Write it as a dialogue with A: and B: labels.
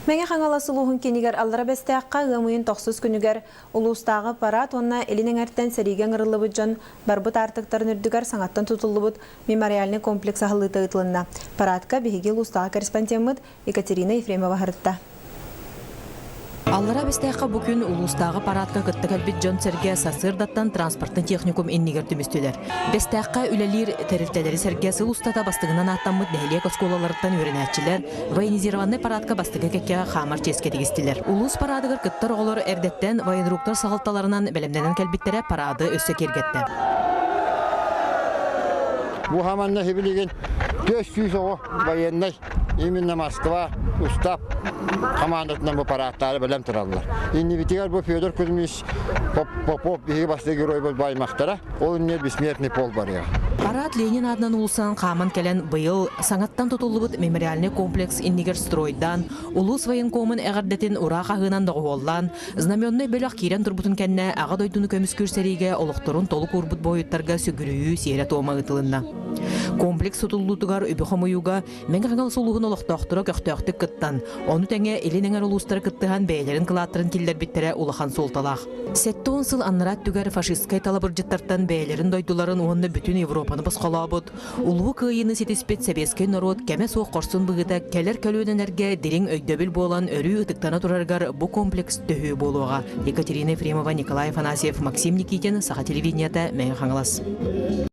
A: Мэҥэ Хаҥалас улууһун киинигэр Аллара Бэстээххэ ыам ыйын тохсус күнүгэр улуустааҕы парад уонна Илин эҥэртэн сэриигэ ыҥырыллыбыт дьон барбыт аартыктарын үрдүгэр саҥаттан тутуллубут мемориальнай комплекс аһыллыыта ыытылынна. Парадка биһиги улуустааҕы корреспондеммыт Екатерина Ефремова сырытта.
B: Аллара Бэстээххэ бу күн улуустааҕы парадка кытта кэлбит дьон-сэргэ сарсыардаттан транспортнай техникум иннигэр түмүстүлэр. Бэстээххэ үлэлиир тэрилтэлэри сэргэ сыл устата бастыҥынан ааттаммыт нэһилиэк оскуолаларыттан үөрэнээччилэр военизированнай парадка бастакы кэккэҕэ хаамар чиэскэ тигистилэр. Улуус парадыгар кыттар оҕолор эрдэттэн военруктар салалталарынан бэлэмнэнэн кэлбиттэрэ парады өссө киэргэттэ.
C: Бу хаманна сибилигин 400 оҕо военнай именно Москва устав командатынан бу парадтары бэлэм тураллар. Иннибитигэр бу Федор Кузьмич Попов биһиги бастакы геройбут баймахтара, ол иннигэр бессмертный пол барыаҕа.
B: Парад Ленин аатынан уулуссанан хааман кэлэн быйыл саҥаттан тутуллубут мемориальнай комплекс иннигэр стройдаан, улуус военкомун эҕэрдэтин ураа хаһыынан доҕуһуоллаан, знаменнай бөлөх киирэн турбутун кэннэ Аҕа дойдуну көмүскүүр сэриигэ олохторун толук уурбут буойуттарга сүгүрүйүү сиэрэ-туома ыытылынна. Комплекс тутуллуутугар үбү хомуйууга Мэҥэ Хаҥалас улууһун олохтоохторо көхтөөхтүк кыттан, ону тэҥэ Илин эҥэр улуустара кыттыһан бэйэлэрин кылааттарын киллэрбиттэрэ улахан суолталаах. 70 сыл анараа өттүгэр фашистскай талабырдьыттартан бэйэлэрин дойдуларын уонна бүтүн Европаны босхолообут, Улуу Кыайыыны ситиспит сэбиэскэй норуот кэмэ суох хорсун быһыыта кэлэр көлүөнэлэргэ дириҥ өйдөбүл буолан өрүү ытыктана турарыгар бу комплекс төһүү буолуоҕа. Екатерина Ефремова, Николай Афанасьев, Максим Никитин, Саха телевидениета, Мэҥэ Хаҥалас.